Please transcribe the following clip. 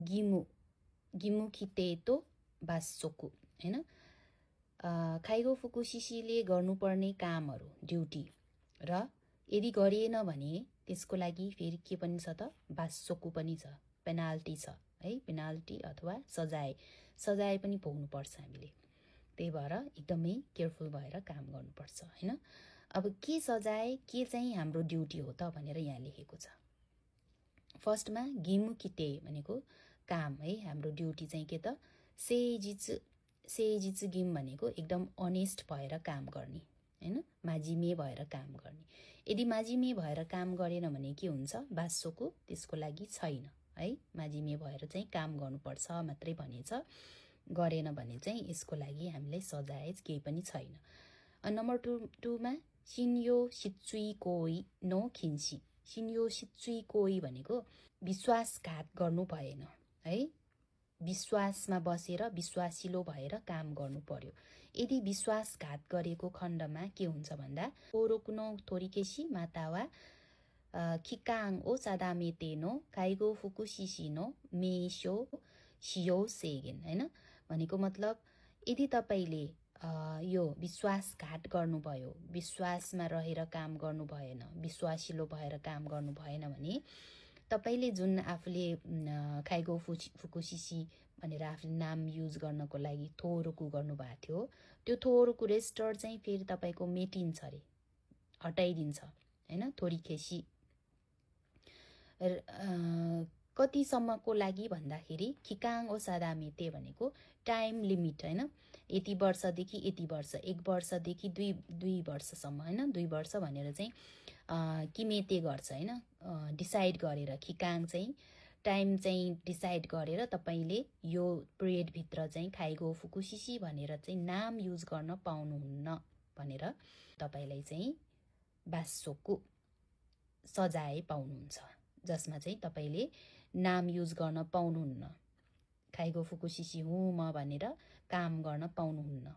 गिमु गिमु खितेतो बासोकु हैन। खाइगो फुकुसिसीले गर्नुपर्ने कामहरू ड्युटी र यदि गरिएन भने त्यसको लागि फेरि के पनि छ त बासोकु पनि छ, पेनाल्टी छ है। पेनाल्टी अथवा सजाय पनि भोग्नुपर्छ हामीले। त्यही भएर एकदमै केयरफुल भएर काम गर्नुपर्छ हैन। अब के सजाय के चाहिँ हाम्रो ड्युटी हो त भनेर यहाँ लेखेको छ। फर्स्टमा गिमु किते भनेको काम है, हाम्रो ड्युटी चाहिँ के त सेजिच गिम भनेको एकदम अनेस्ट भएर काम गर्ने हैन, माजिमे भएर काम गर्ने। यदि माजिमे भएर काम गरेन भने के हुन्छ, बासोको त्यसको लागि छैन है। माजिमे भएर चाहिँ काम गर्नुपर्छ मात्रै भनेछ, गरेन भने चाहिँ यसको लागि हामीलाई सजाय केही पनि छैन। नम्बर 2 मा सिन्यो सिच्चुई कोई नो खिन्सी। सिन्यो सिच्चुई कोई भनेको विश्वासघात गर्नु भएन है। विश्वासमा बसेर विश्वासिलो भएर काम गर्नु पर्यो। यदि विश्वासघात गरेको खण्डमा के हुन्छ भन्दा ओरोकुनो थोरिकेसी मातावा खिकाङ ओ सादामे तेनो काइगो फुकुसिसिनो मेसो सियो सेगेन हैन। भनेको मतलब यदि तपाईले यो विश्वासघात गर्नुभयो, विश्वासमा रहेर काम गर्नु भएन, विश्वासिलो भएर काम गर्नु भएन भने तपाईले जुन आफूले खाइगो फुकुसिसी भनेर आफूले नाम युज गर्नको लागि थोरोकु गर्नुभएको थियो, त्यो थोरोकु रेजिस्टर चाहिँ फेरि तपाईको मेटिन्छ रे, हटाइदिन्छ हैन। थोरिकेसी कतिसम्मको लागि भन्दाखेरि खिकाङ ओ सादामेते भनेको टाइम लिमिट हैन। यति वर्षदेखि यति वर्ष, 1 वर्षदेखि 2 वर्षसम्म हैन। 2 वर्ष भनेर चाहिँ किमेते गर्छ हैन, डिसाइड गरेर। खिकाङ चाहिँ टाइम चाहिँ डिसाइड गरेर तपाईले यो पिरियड भित्र चाहिँ खाइगो फुकुसिसी भनेर चाहिँ नाम युज गर्न पाउनुहुन्न भनेर तपाईलाई चाहिँ बासोकु सजाय पाउनुहुन्छ, जसमा चाहिँ तपाईले नाम युज गर्न पाउनुहुन्न, खाइगो फुकुसिसी हुँ म भनेर काम गर्न पाउनुहुन्न।